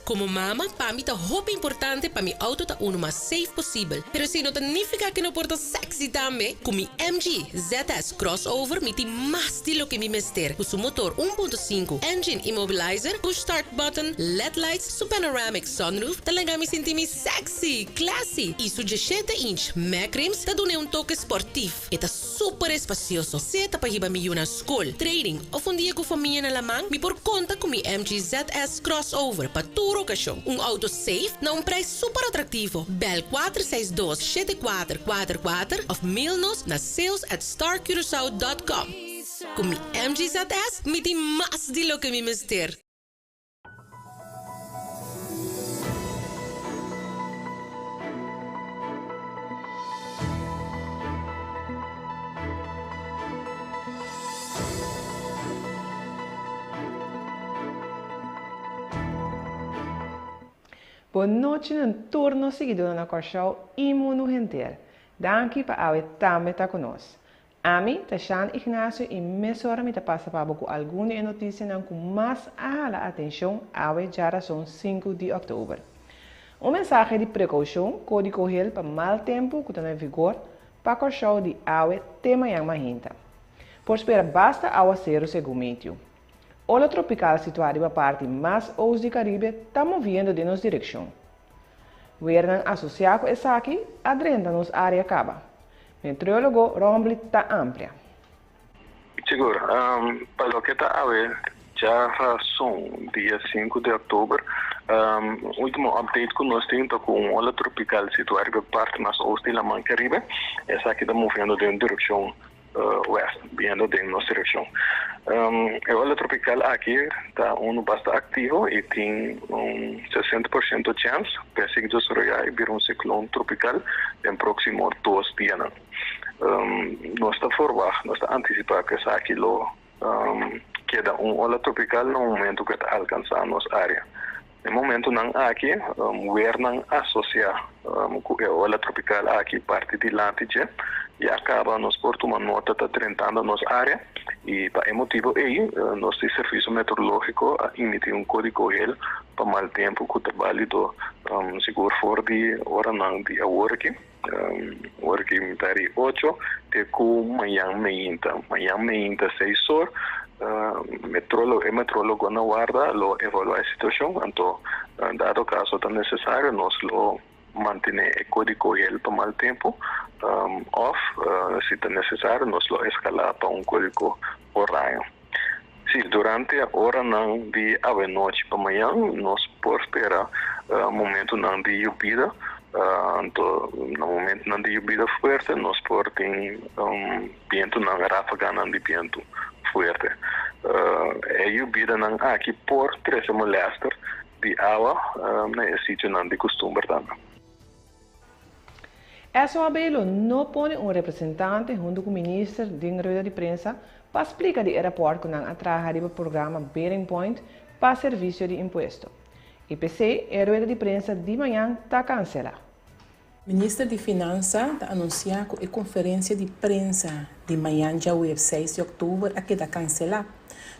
Komo mama, pa mi ta hopi importante pa mi outo ta unu mas safe posibel. Pero esei no ta nifiká ku no por ta sexy tambe. Ku mi MG ZS Crossover mi tin mas di loke mi mester. Ku su motor 1.5, engine immobilizer, push start button, led lights, su panoramic sunroof ta laga mi sinti mi sexy, classy i su 17 inch mag rims ta dun'e un toke sportief. E ta super espacioso, sea ta pa hiba mi yu na skol, training of un dia ku famia na laman, mi por konta ku mi MG ZS Crossover pa tur okashon. Un outo safe na un prijs super atractivo. Bel 462 7444 of mail nos na sales at starcuracao dot com. Ku mi MG ZS mi tin mas di loke mi mester. Bon nochi na tur nos siguidónan na Kòrsou i mundu henter. Danki pa awe tambe ta ku nos. Ami ta Shan Ignacio i mesora mi ta pasa pa bo ku algun di e notisianan ku mas a hala atenshon awe djarason sinku di òktober. Un mensahe di prekoushon, Kódigo Hel pa mal tempu ku ta na vigor pa Kòrsou di awe te mañan mahinta. Por spera basta awaseru segun meteo. Ola tropikal situá riba parti mas oos di Karibe ta moviendo den nos direkshon. Weernan asosiá ku esaki a drenta nos área kaba. Meteorólogo Rombley ta amplia. Sigur. Pa loke ta awe djarason dia sinku di òktober, último update ku nos tin ta ku un ola tropikal situá riba e parti mas ost di Laman Karibe. Esaki ta moviendo den direkshon west, biendo den nos direccion. E ola tropical aki ta unu basta activo y tin un 60% chens pa e sigui desaroya y bira un ciclon tropical den proximo dos dianan. Nos ta forwagt, nos ta anticipa cu esaki lo keda un ola tropical na momento cu e ta alcansa nos area. E momentonan aki weernan asocia cu e ola tropical aki parti dilanti dje ya caba nos por tuma nota ta drentando nos area y pa e motibo ey nos di Servicio Meteorologico a emiti un codigo geel pa mal tempo cu ta balido sigur for di oranan di awor aki, ora ki mitad di ocho te cu mañan meinta, mañan meinta seis or. Metrolo, e metrologo na warda lo evalua e situacion, anto dado caso ta necesario nos lo mantene e codigo hel pa mal tempo of si ta necesario nos lo escala pa un codigo oraño. Si, durante oranan di awenochi pa mañan nos por spera momentonan di yubida, anto na momentonan di yubida fuerte nos por tin Bientunan, ráfaganan di bientu fuerte. E yubidanan aki por trese molèster di awa na e sitionan di kustumber tambe. SOAB lo no pone un representante huntu ku minister den rueda di prensa pa splika di e rapòrt ku nan a traha riba programa Bearing Point pa servisio di impuesto. I p'esei e rueda di prensa di mañan ta kanselá. Minister di Finansa ta anunsiá ku e konferensia di prensa di mañan djaweps seis di òktober a keda kanselá.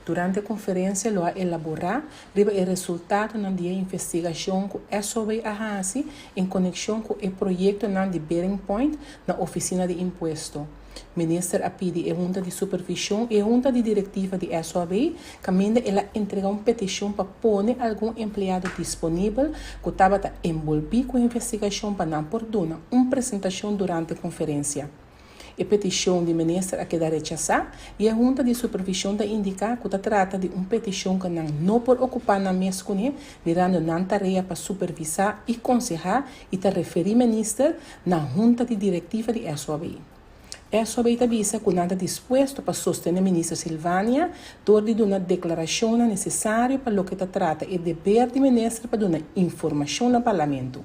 Durante e konferensia lo a elaborá riba e resultatonan di e investigashon ku SOW a hasi en konekshon ku e proyektonan di Bearing Point na Ofisina di Impuesto. Minister a pidi e Hunta di Supervision y e Hunta di Directiva di SOAB caminda el a entrega un peticion pa pone algun empleado disponibel cu tabata enbolbi cu e investigacion pa nan por duna un presentacion durante conferencia. E peticion di Minister a keda rechasa y e Hunta di Supervision ta indica cu ta trata di un peticion cu nan no por ocupa nan mes cune mirando nan tarea pa supervisa y conseha y ta referi Minister na Hunta di Directiva di SOAB. SOAB ta bisa cu nan ta dispuesto pa sostene Minister Silvania door di duna declaracionnan necesario pa loke ta trata e deber di Minister pa duna informacion na Parlamento,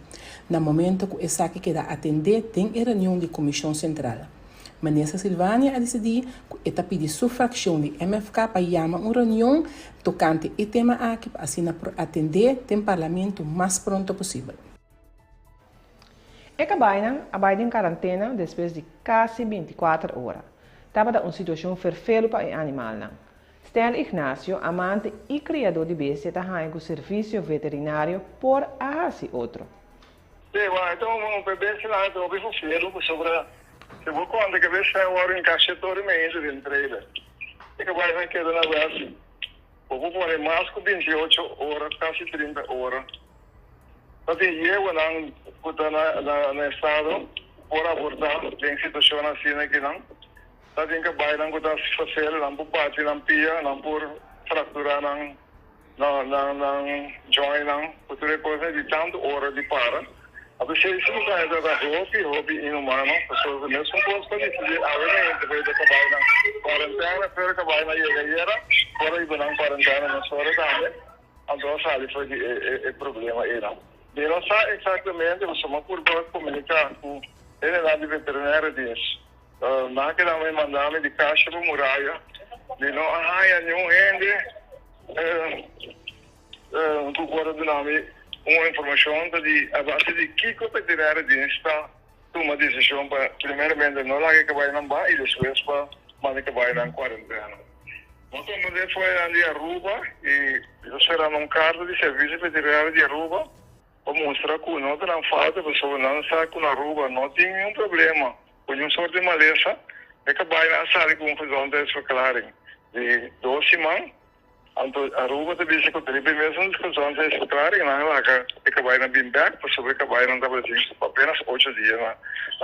na momento cu esaki keda atende den e reunion di Comision Central. Minister Silvania a dicidi cu e ta pidi su fraccion di MFK pa yama un reunion tocante e tema aki pa asina por atende den Parlamento mas pronto posibel. E kabainan a bai den karantena despues di kasi 24 ora. Tabata un situashon ferfelu pa e animalnan. Stanley Ignacio, amante i kriadó di bestia ta haña ku servisio veterinario por a hasi otro. Sí, bueno, e ta un pe bestianan ta hopi sufriendo pasobra si bo konta ke bestianan a wòrdu enkasha tur e meintu den trailer e kabaynan keda na wèf bo por pone mas ku 28 ora kasi 30 ora ta tin yewanan ku ta na estado por abortá den situashonnan asina akinan. Ta tin kabaynan ku ta sfasel, nan por bati nan pia, nan por frakturá nan nan nan jointnan ku tur e kosnan di tantu ora di para. Anto esei si ku ta ta hopi hopi inhumano pasobra ku mesun kos ta disidí awe na hende por e kabaynan kuarentena pero kabaynan yega ayera por a hiba nan kuarentena mesora tambe anto a sali for di e problema einan. Mi no sa eksaktamente pasobra mi a purba komuniká ku e hendenan di veterinario diens. Nan a keda mi manda mi di kasha pa muraya. Mi no a haña niun hende ku por a duna mi un informashon ta di a base di kiko veterinario dienst ta tuma desishon pa primeramente no laga e kabaynan ba i despues pa manda e kabaynan kuarentena. Bo a komprendé foyanan di Aruba i mi ta spera un karta di servisio veterinario di Aruba pa mustra ku no ta nan falta pasobra nan sa ku na Aruba no tin niun problema ku niun sort di malesa. E kabaynan a sali ku un gezondheidsverklaring di dos siman, anto Aruba ta bisa ku ta riba e mesun gezondheidsverklaring nan a laga e kabaynan bin bek pasobra e kabaynan tabatin apenas ocho dia na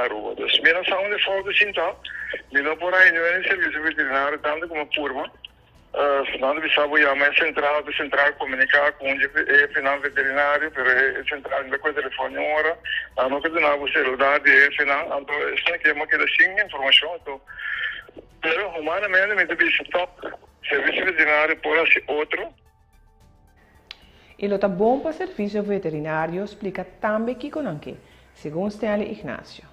Aruba. Dus mi no sa unda e fout a sinta, mi no por haña niun servisio veterinario tantu ku mi a purba. Nan ta bisa bo yama e sentral pa e sentral komuniká ku un dje hefenan veterinario, pero e sentral no ta kohe telefòn niun ora. Nan no ke duna bo selular di e hefenan, anto esnan ke a keda sin informashon. Anto, pero humanamente mi ta bisa tòg servisio veterinario por hasi otro. I lo ta bon pa servisio veterinario splika tambe kiko nan ke, segun Stanley Ignacio.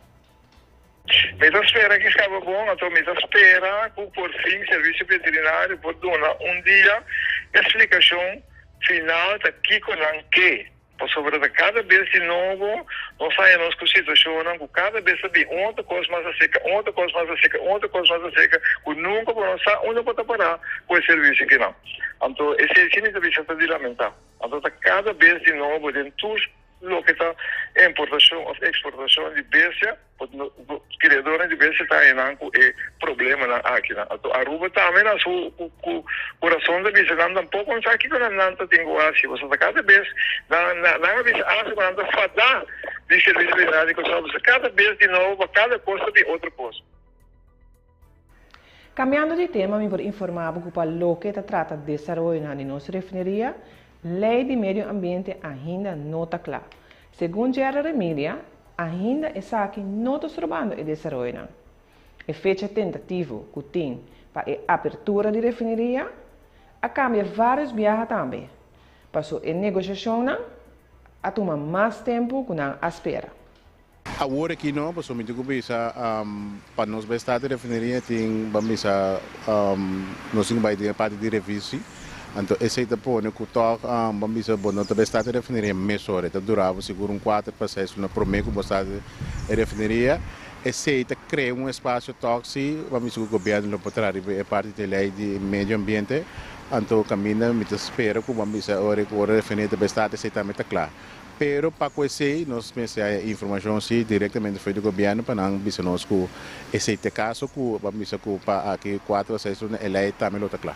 Mi ta spera ki skaba bon, anto mi ta spera ku por fin Servisio Veterinario por duna un dia e splikashon final ta kiko nan ke. Pasobra ta kada bes di nobo nos haña nos ku situashonnan ku kada bes ta bin un otro kos mas aseka, un otro kos mas aseka, un otro kos mas aseka ku nunka bo no sa unda bo ta pará ku e servisio kinan. Anto esei si mi ta bisa ta di lamentá. Anto ta kada bes di nobo den tur loke ta importashon òf eksportashon di bestia, kriadornan di bestia ta haña nan ku e problemanan akinan. Anto Aruba tambe na su kurason ta bisa nan tampoko no sa kiko nan nan ta tin ku hasi. Pasobra ta kada bes nan nan a bisa asta ku nan ta fadá di servisio veterinario di Kòrsou. Pasobra kada bes di nobo pa kada kos ta bin otro kos. Cambiando di tema mi por informa bo cu pa loke ta trata desaroyonan di nos refineria, ley di medio ambiente ainda no ta cla. Segun Gerda Remilia, ainda esaki no ta strobando e desaroyonan. E fecha tentativo cu tin pa e apertura di refineria a cambia varios biaha tambe, paso e negociacionnan a tuma mas tempo cu nan a spera. Awor aki no, pasobra mi tin ku bisa pa nos bai start e refineria tin ban bisa nos tin ku bai den e parti di revisi, anto esei ta pone ku tòg ban bisa bo no ta bai start e refineria mesora, e ta dura bo sigur un kuater pa seis luna promé ku bo start e refineria, esei ta krea un espasio tòg si ban bisa ku gobièrnu lo por traha riba e parti di lei di medio ambiente, anto kaminda mi ta spera ku ban bisa ora ku ora refineria ta bai start esei tambe ta kla. Pero pa cu esey nos mester haya informacion si directamente for di gobierno pa nan bisa nos cu esey ta e caso cu pa bisa cu pa aki cuatro o seis luna e ley tambe lo ta cla.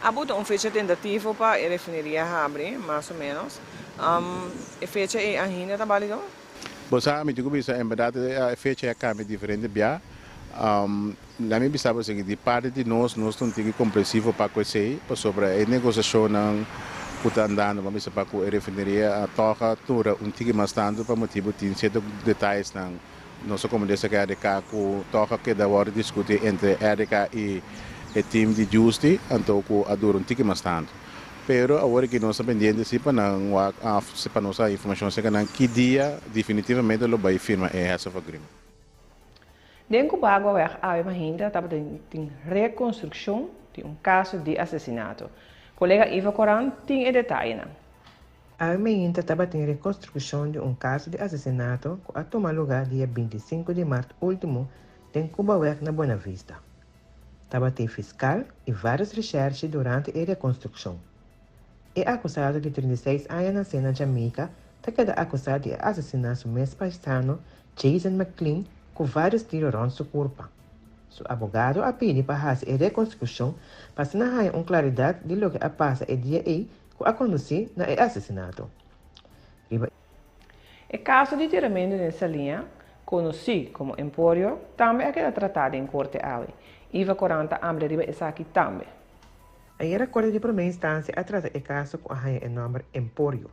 A buta un fecha tentativo pa e refineria habri, mas o menos. E fecha ey ainda ta balido? Bo sa, mi tin cu bisa, en berdad e fecha ya cambia diferente bia. Laat mi bisa bo esaki, di parti di nos, nos ta un tiki comprensivo pa cu esey, pasobra e negociacionnan cu ta andando, ban bisa pa cu e refineria a toca tura un tiki mas tanto pa motibo tin cierto detayesnan, nos a comprende esaki RDK cu toca keda wordo discuti entre RDK y e team di Justi, anto cu a dura un tiki mas tanto. Pero awor aki nos ta pendiente si pa nan wak af, pa nos a informacion acerca nan ki dia definitivamente lo bay firma e heads of agreement. Den Cubagua-weg awe mahinta tabata tin rekonstrukshon di un kaso di asesinato. Kolega Ivo Koran tin e detayenan. Awe mainta tabatin rekonstrukshon di un kaso di asesinato ku a tuma lugá dia 25 di mart último den Cubaweg na Buena Vista. Tabatin fiskal i vários reshèrshi durante e rekonstrukshon. E akusado di 36 aña nasé na Jamaica ta keda akusá di a asesiná su mes paisano Jason McLean ku vários tiro rònt su kurpa. Su abogado a pidi pa hasi e rekonstrukshon pa asina haña un klaridat di loke a pasa e dia ei ku a kondusí na e asesinato. Riba. E kaso di tiramentu den Saliña, konosí komo Emporio, tambe a keda tratá den korte awe. Iva Koran ta amplia riba esaki tambe. Ayera Korte di Promé Instansia a trata e kaso ku a haña e nòmber Emporio.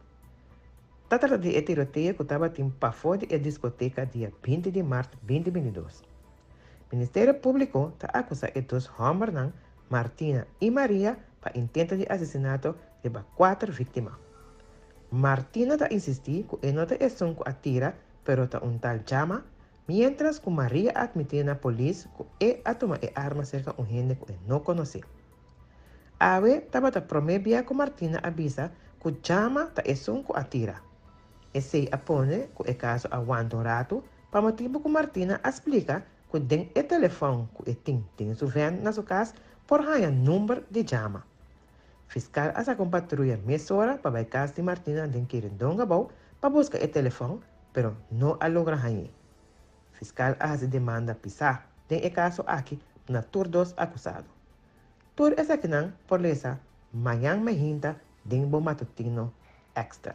Ta trata di e tiroteo ku tabatin pafó di e diskoteka dia 20 di mart 2022. Ministerio Públiko ta akusá e dos hòmbernan, Martina i Maria, pa intento di asesinato riba kuater víktima. Martina ta insistí ku e no ta esun ku a tira pero ta un tal Jama, miéntras ku Maria a atmití na polis ku e a tuma e arma serka un hende ku e no konosé. Awe tabata promé bia ku Martina a bisa ku Jama ta esun ku a tira. Esei a pone ku e kaso a wanta un ratu pa motibu ku Martina a splika ku den e telefòn ku e tin den su vèn na su kas por haña number di Jama. Fiskal a saka un patruya mesora pa bai kas di Martina den Kirindonga Abou pa buska e telefòn, pero no a logra hañ'é. Fiskal a hasi demanda pisá den e kaso aki na tur dos akusado. Tur esakinan por lesa mañan mainta den bo matutino Extra.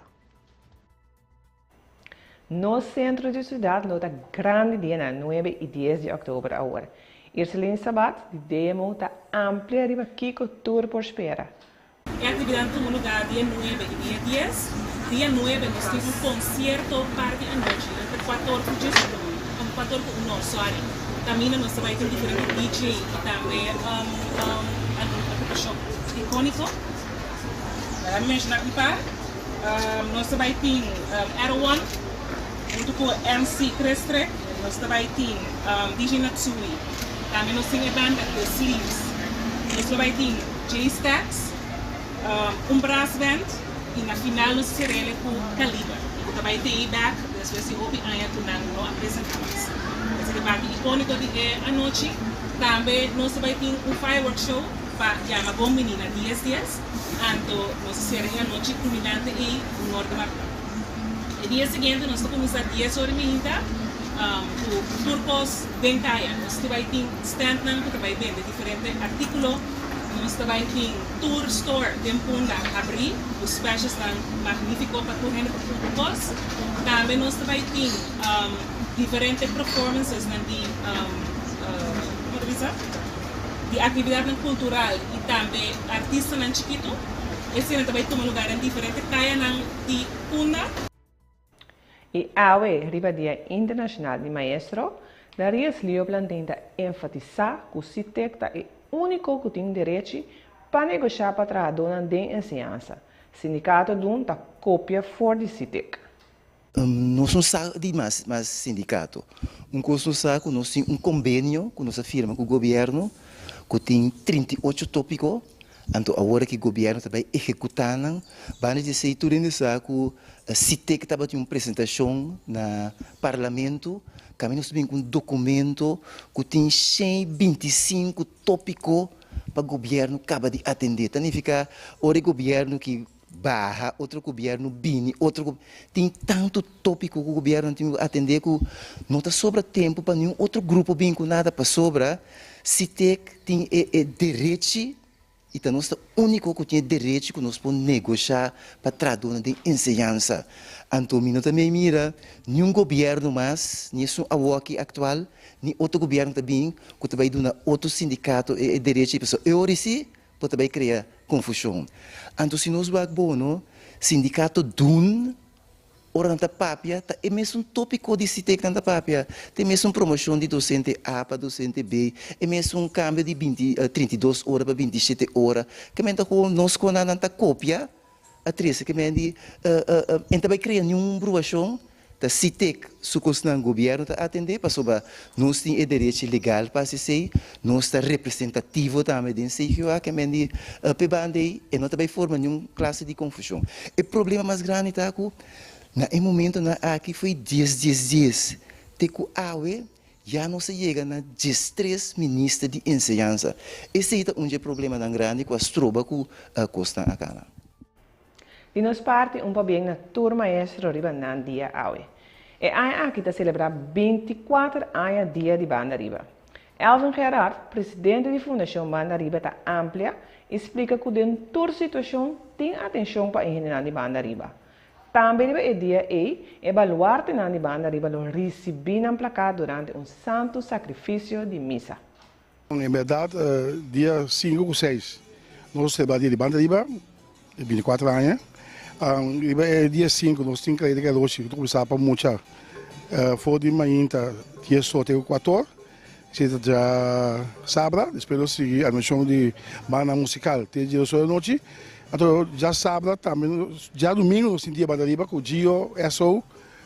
Nos sentro di siudat lo ta grandi dianan 9 i 10 di òktober awor. Irselin Sabat di DMO ta amplia riba kiko tur por spera. E aktividat tuma lugá dia 9 i dia 10. Dia 9 nos tin un konsierto parti anochi entre kuator ku 11, kuator ku uno, sorry. Kaminda nos ta bai tin diferente DJ i tambe algun agrupashon ikóniko. Laga mi menshoná un par. Nos ta bai tin Erwan huntu ku MC Chris Trick, nos ta bai tin DJ Natsui, tambe nos tin e banda The Sleeves, nos lo bai tin Jay Stacks, un brass band i na final nos ta serele ku Caliber ku ta bai tei bek despues di hopi aña ku nan no a presenta mas. Esaki ta parti ikoniko di e anochi. Tambe nos ta bai tin un firework show pa yama bon bini na 10 dies. Anto nos a sera e anochi kulminante ei ku Norte Martá. E dia siguiente nos ta kuminsá 10 ora i meinta ku tur kos den kaya. Nos ta bai tin standnan ku ta bai bende diferente artíkulo. Nos ta bai tin tur store den Punda habrí ku specialsnan magnífiko pa tur hende por kumpra kos. Tambe nos ta bai tin diferente performancesnan di, komo ta bisa? Di aktividatnan kultural i tambe artistanan chikitu. Eseinan ta bai tuma lugá den diferente kayanan di Punda. I awe, riba Dia Internashonal di Maestro, Darius Leo Plantin ta enfatisá ku SITEC ta e úniko ku tin derechi pa negoshá pa trahadónan den enseñansa. Sindikato dun ta kopia for di SITEC. Nos no sa di mas mas sindikato. Un kos nos sa ku nos tin un kombenio ku nos a firma ku gobièrnu ku tin 38 tópiko, anto awor aki gobièrnu ta bai ehekutá nan. Banda di esei tur hende sa ku Sitek tabatin un presentashon na parlamento kaminda nos ta bin ku un dokumento ku tin 125 tópiko pa gobièrnu kaba di atendé. Ta nifiká ora e gobièrnu ki baha, otro gobierno bini, otro tin tanto topico cu gobierno tin cu atende cu no ta sobra tempo pa niun otro grupo bin cu nada pasobra Sitek tin e e derechi y ta nos ta unico cu tin e derechi cu nos por negosha pa traha duna den enseñansa. Anto mi no ta mey mira niun gobierno mas, ni esun awoki actual, ni otro gobierno ta bin cu ta bay duna otro sindicato e e derechi pasobra e ora si Bo ta bai krea konfushon. Anto si nos wak bono, sindikato dun ora nan ta papia ta e mesun topiko di Sitek nan ta papia, ta e mesun promoshon di dosente A pa dosente B, e mesun kambio di binti 32 ora pa 27 ora. Ke men ta ku nos ku nan ta kopia a trese ke men di en ta bai krea niun bruashon. Ta Sitek su kosnan gobièrnu ta atendé pasobra nos tin e derechi legal pa hasi esei, nos ta representativo tambe den CGOA ke men di p'e banda ei e no ta bai forma niun klase di konfushon. E problema mas grandi ta ku na e momentonan aki foi 10 10 10 te ku awe. Ya nos a yega na 13 minister di enseñansa. Esei ta un di e problemanan grandi ku a stroba ku kosnan a kana. Di nos parti un pabien na tur maestro riba nan dia awe. E aña aki ta selebrá 24 aña Dia di Banda Riba. Elvin Gerard, presidente di Fundashon Banda Riba ta amplia i splika ku den tur situashon tin atenshon pa e hendenan di Banda Riba. Tambe riba e dia ei, e baluartenan di Banda Riba lo risibí nan plaká durante un santu sakrifisio di misa. En bèrdat, dia sinku ku seis nos selebrá dia di Banda Riba, e 24 aña. Riba e dia sinku nos tin kredi garoshi ku ta kuminsá pa mucha for di mainta 10 or te ku 4 or. Esei ta djasabra. Despues nos sigui animashon di banda musikal te 10 or di anochi. Anto djasabra tambe djadumingu nos tin dia Banda Riba ku Gio, SO,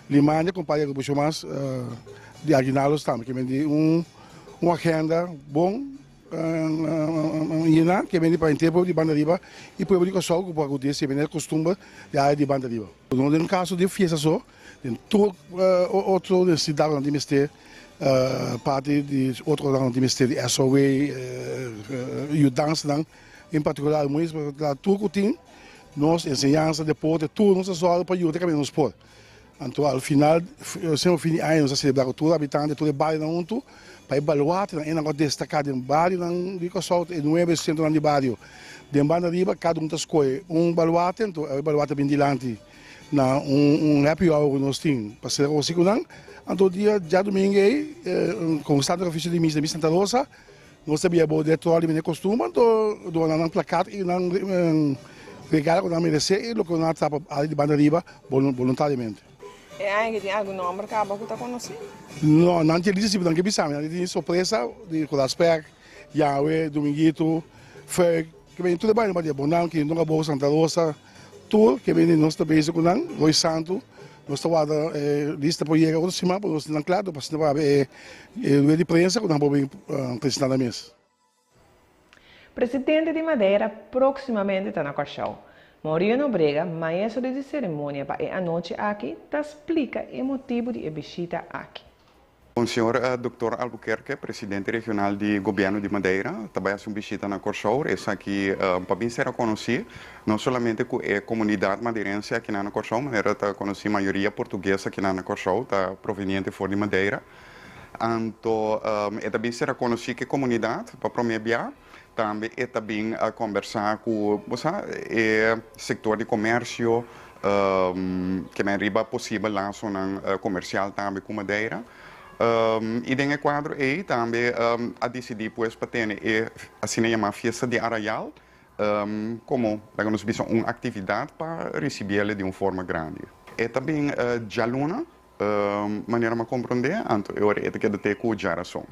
Limania ku un par di agrupashon mas di Aguinaldos tambe. Ke men di un agenda bon yena ke men di pa henter pueblo di Banda Riba i pueblo di Kòrsou ku por akudí esei manera kustumber di area di Banda Riba. No den kaso di fiesta so, den tur otro nesesidatnan di mester parti di otro nan di mester di SOW, yudansanan en partikular tur ku tin nos enseñansa, deporte, tur nos ta sòru pa yuda kaminda nos por. Anto al final, semper fin di aña nos ta selebrá ku tur habitante, tur e barionan huntu pa e baluartenan, esnan ku a destaká den barionan di Kòrsou, e nuebe sentronan di bario. Den banda riba kada un ta skohe un baluarte, anto e baluarte bin dilanti na un happy hour ku nos tin pa sera konosí ku nan. Anto dia djadumingu ei, komo santo ofisio di misa di Santa Rosa, nos ta bia bo den tròli mene kostumber, anto duna nan plakat i nan regalo ku nan meresé i loke nan a trapa ari di banda riba boluntariamente. E aña aki tin algun nòmber kaba ku ta konosí? No, nan tin lista si, pero nan ke bisa mi. Nan tin sorpresa di Kuraspèk, Yahweh, Dominguito, Fuik, ke bini tur e baño di Bonam, Quinto Gabou, Santa Rosa, tur ke bini nos ta bezig ku nan, Roy Santu, nos ta warda e lista por yega otro siman pa nos tin nan kla, pa asina por habi e rueda di prensa ku nan por bin presentá nan mes. Presidente di Madeira próksimamente ta na Kòrsou. Maurio Nobrega, maestro di seremonia pa e anochi aki, ta splika e motibu di e bishita aki. Señor Doctor Albuquerque, presidente regional di Gobierno di Madeira, ta bai haci un bishita na Corsou. Esaki pa bin ser reconoci no solamente cu e comunidad madeirense akinan na Corsou, manera ta conoci mayoria portugues akinan na Corsou ta proveniente for di Madeira. Anto e ta bin ser reconoci cu e comunidad pa prome bia. Tambe e ta bin combersa cu, bo sa, e sector di comercio, ke men riba posibel lasonan comercial tambe cu Madeira. Y den e cuadro ey tambe a dicidi pues pa tene e asina yama Fiesta di Arrayal como, laga nos bisa, un actividad pa ricibiele di un forma grandi. E ta bin djaluna, manera mi a comprende, anto e ora e ta keda te cu djarason.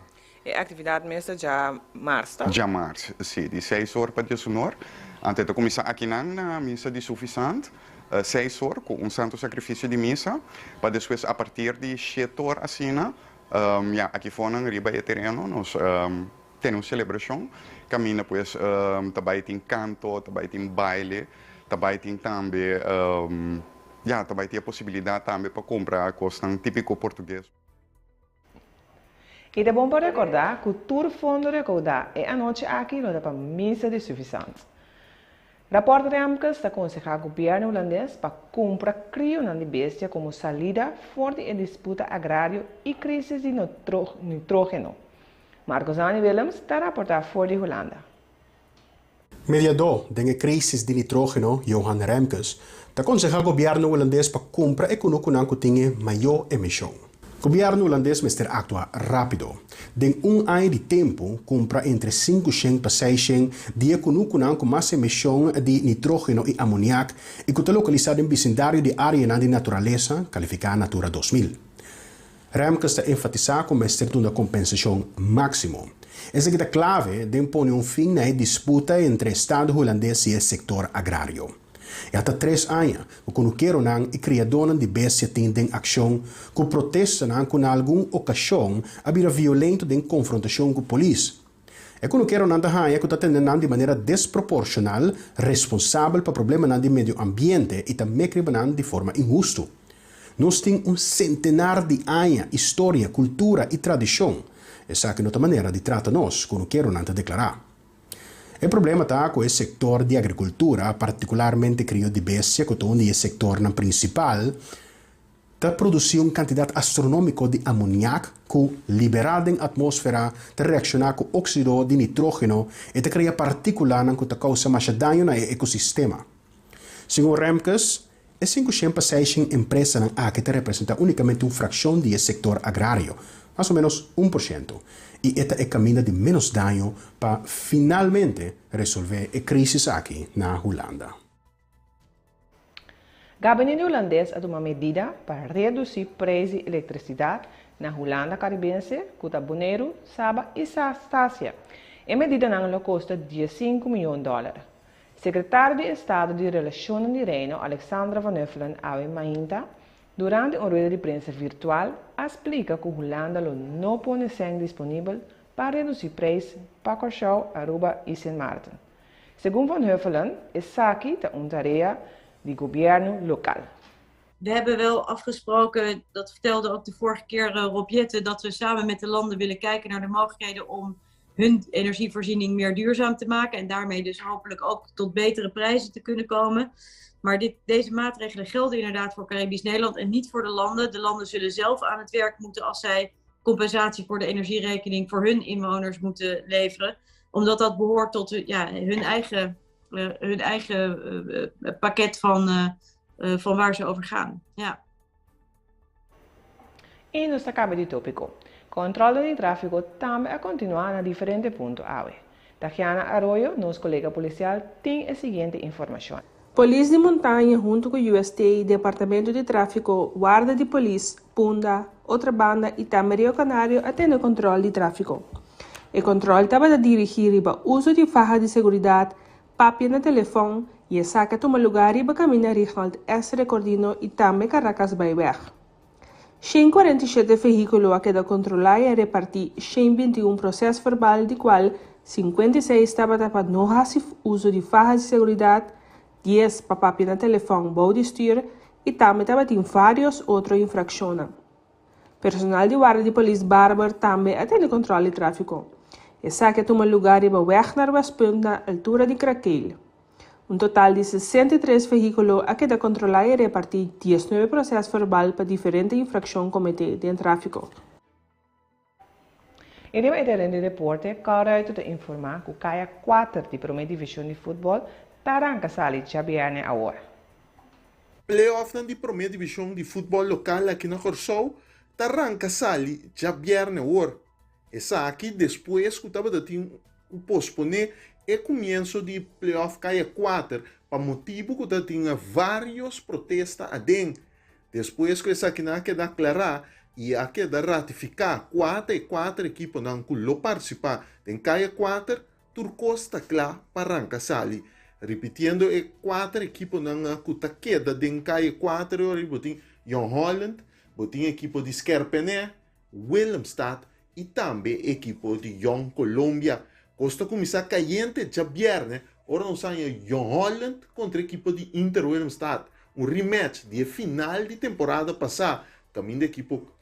E aktividat mes ta djamars, ta? Djamars, si. Di seis or pa diesunor. Anto e ta kuminsá akinan na misa di Sufisant, seis or, ku un santu sakrifisio di misa, pa despues apartir di shete or asina, ya, aki fonan riba e tereno nos tene un selebrashon, kaminda pues ta bai tin kanto, ta bai tin baile, ta bai tin tambe, ya, ta bai tin e posibilidat tambe pa kumpra kosnan típiko portugues. I ta bon pa rekordá ku tur fondo rekoudá e anochi aki lo ta pa misa di Suffisant. Rapòrt Remkes ta konsehá gobièrnu hulandes pa kumpra krionan di bestia komo salida for di e disputa agrario i krísis di nitrógeno. Marcozani Willems ta raportá for di Hulanda. Mediadó den e krísis di nitrógeno, Johan Remkes, ta konsehá gobièrnu hulandes pa kumpra e kunukunan ku tin e mayó emishon. Gobièrnu hulandes mester aktua rápido. Den un aña di tempu, kumpra entre 500 pa 600 di e kunukunan ku mas emishon di nitrógeno i amoniak i ku ta lokalisá den bisindario di áreanan di naturalesa kalifiká Natura 2000. Remkes ta enfatisá ku mester duna kompensashon máksimo. Esaki ta klave den pone un fin na e disputa entre Estado Hulandes i e sektor agrario. Ya ta tres aña ku kunukeronan i kriadónan di bestia tin den akshon ku protestanan ku na algun okashon a bira violento den konfrontashon ku polis. E kunukeronan ta haña ku ta tende nan di manera desproporshonal responsabel pa problemanan di medio ambiente i ta mek riba nan di forma inhustu. Nos tin un sentenar di aña, historia, kultura i tradishon. Esaki no ta manera di trata nos, kunukeronan ta deklará. E problema ta ku e sektor di agrikultura, partikularmente krio di bestia ku ta un di e sektornan prinsipal, ta produsí un kantidat astronómiko di amoniak ku, liberá den atmósfera, ta reakshoná ku óksido di nitrógeno i ta krea partíkulanan ku ta kousa masha daño na e ekosistema. Segun Remkes, e sinku shen pa seishen empresanan aki ta representá únikamente un frakshon di e sektor agrario, mas o ménos 1%, i e ta e kaminda di ménos daño pa finalmente resolvé e krísis aki na Hulanda. Gabinete hulandes a tuma medida pa redusí preis di elektrisidat na Hulanda Karibense, ku ta Boneiru, Saba i Stasia. E medidanan lo kosta 15 mion dòler. Sekretario di Estado di Relashonnan di Reino, Alexandra van Huffelen awe mainta, durante un rueda di prensa virtual, a splika ku Hulanda lo no pone sèn disponibel pa redusí preis pa Kòrsou, Aruba i Sint Maarten. Segun Van Huffelen, esaki ta un tarea di gobièrnu lokal. We hebben wel afgesproken, dat vertelde ook de vorige keer eh, Rob Jetten, dat we samen met de landen willen kijken naar de mogelijkheden om hun energievoorziening meer duurzaam te maken. En daarmee dus hopelijk ook tot betere prijzen te kunnen komen. Maar dit, deze maatregelen gelden inderdaad voor Caribisch Nederland en niet voor de landen. De landen zullen zelf aan het werk moeten als zij compensatie voor de energierekening voor hun inwoners moeten leveren. Omdat dat behoort tot ja, hun eigen pakket van waar ze over gaan. Ja. I nos a kaba di tópiko. Kontrol di tráfiko tambe a kontinuá na diferente punto awe. Tagiana Arroyo, nos kolega polisial, tin e siguiente informashon. Polis di Montaña huntu ku UST, Departamento di Tráfiko, Warda di Polis, Punda, Otrabanda i tambe Rio Canario a tene kontrol di tráfiko. E kontrol tabata dirigí riba uso di faha di seguridat, papia na telefòn i esaki a tuma lugá riba kaminda Rignald S. Recordino i tambe Caracasbaaiweg. 147 vehíkulo a keda kontrolá i a repartí 121 prosèsverbal, di kual 56 tabata pa no hasi uso di faha di seguridat, 10 pa papia na telefòn bou di stür i tambe tabatin vários otro infrakshon. Personal di Warda di Polis Barber tambe a tene kontrol di tráfiko. Esaki a tuma lugá riba weg naar Westpunt na altura di Krakeel. Un total di 63 vehíkulo a keda kontrolá i repartí 19 prosèsverbal pa diferente infrakshon kometí den tráfiko. I riba e tereno di deporte, Carl ta informá ku Kaya 4 di Promé Divishon di Futbòl ta ranka sali djabièrnè awor. Playoff di Promé Divishon di futbòl lokal aki na Kòrsou ta ranka sali djabièrnè awor. Esaki despues ku tabatin ku posponé e komienso di playoff Kaya 4 pa motibu ku tabatin vários protesta aden. Despues ku esaki a keda aklará i a keda ratifiká kuater i kuater ekiponan ku lo partisipá den Kaya 4, tur kos ta kla pa ranka sali. Repitiendo e kuater ekiponan ku ta keda den Kaya 4, bo tin Jong Holland, bo tin ekipo di Skerpene, Willemstad i tambe ekipo di Jong Colombia. Kos ta kuminsá kayente djabièrnè, ora nos haña Jong Holland kontra ekipo di Inter Willemstad. Un rematch di final di temporada pasá, kaminda ekipo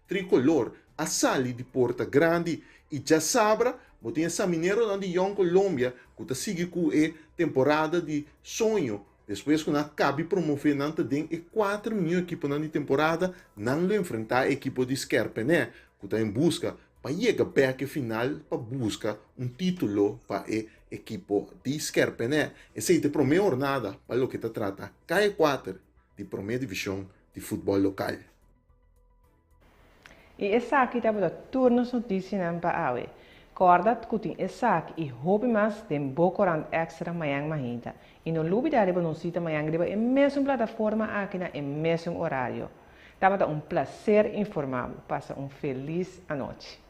tricolor a sali di porta grandi i djasabra, bo tin Samineronan di Jong Colombia, ku ta sigui ku e temporada di soño. Despues ku nan kaba di promové nan den e kuater mihó ekiponan di temporada, nan lo enfrentá ekipo di Skerpene, ku ta en buska pa yega bèk final pa buska un título pa e ekipo di Skerpene. Esei ta e promé jornada pa loke ta trata Kaya 4 di Promé Divishon di futbòl lokal. I esaki tabata tur nos notisianan pa awe. Kòrda ku tin esaki i hopi mas den bo korant Extra mañan mainta. I no lubidá riba nos sita mañan riba e mesun plataforma aki na e mesun orario. Tabata un plaser informá. Pasa un felis anochi.